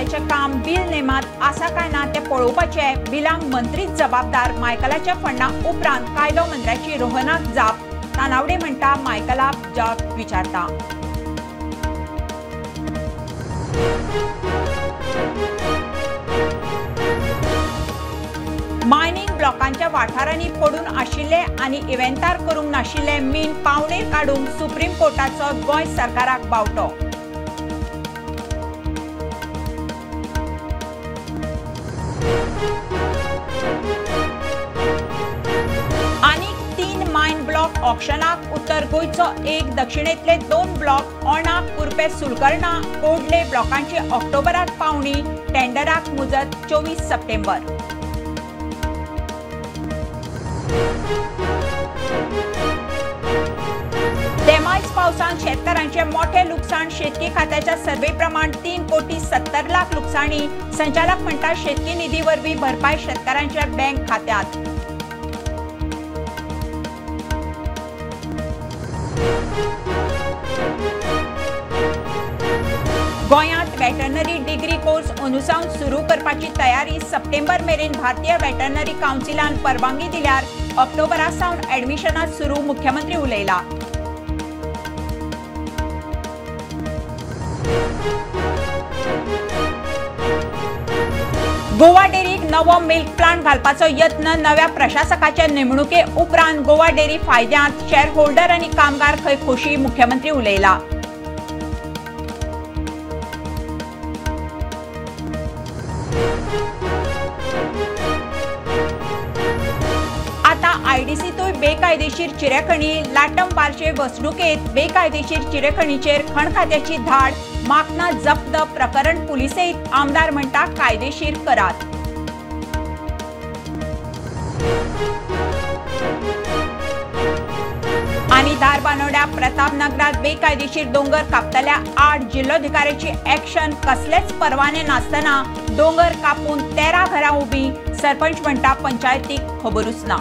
खात्याचें काम बिल नेमात आसा काय ना तें पळोवपाचें, बिलांक मंत्रीच जबाबदार। मायकलाच्या फंडा उपरांत कायदो मंत्र्याची रोहनाक जाप, तानावडे म्हणटा मायकलाक जाप विचारता। मायनिंग ब्लॉकांच्या वाठारांनी पडून आशिल्ले आनी इव्हेंटार करूंक नाशिल्ले मीन पावणेर काडूंक सुप्रीम कोर्टाचो गोंय सरकाराक बावटो। आनीक 3 मायन ब्लॉक ऑक्शनाक, उत्तर गोंयचो 1, दक्षिणेंतले 2 ब्लॉक ओणा, कुर्पे, सुलकर्णा, कोडले ब्लॉकांची ऑक्टोबरात पावणी, टेंडराक मुजत 24 सप्टेंबर। देमायज पावसान शेतकारांचे मोठे लुकसाण, शेतकी खात्याच्या सर्वे प्रमाण 3 कोटी 70 लाख लुकसाणी। संचालक म्हणटा शेतकी निधी वरवीं भरपाय शेतकारांच्या बँक खात्यात। गोंयांत वेटरनरी डिग्री कोर्स अंदूसावन सुरू करपाची तयारी, सप्टेंबर मेरेन भारतीय वेटरनरी कावन्सिलान परवानगी दिल्यार ऑक्टोबरा सावन ऍडमिशनां सुरू, मुख्यमंत्री उलयला। गोवा डेअरीक नवो मिल्क प्लांट घालपाचो यत्न, नव्या प्रशासकाच्या नेमणुके उपरांत गोवा डेअरी फायद्यांत, शेअर होल्डर आनी कामगार खंय खोशी, मुख्यमंत्री उलयला। आता आयडीसीतूय बेकायदेशीर चिरेखणी, लाटम बार्शे वसणुकेत बेकायदेशीर चिरेखणीचेर खण खात्याची धाड, मागना जप्त, प्रकरण पुलिसेत, आमदार म्हणटा कायदेशीर करात। आनी धारबानोड्या प्रतापनगरात बेकायदेशीर दोंगर कापतल्या 8 जिल्लोधिकाऱ्याची ऍक्शन, कसलेच परवाने नासतना दोंगर कापून 13 घरां उबी, सरपंच म्हणटा पंचायतीक खबरूच ना।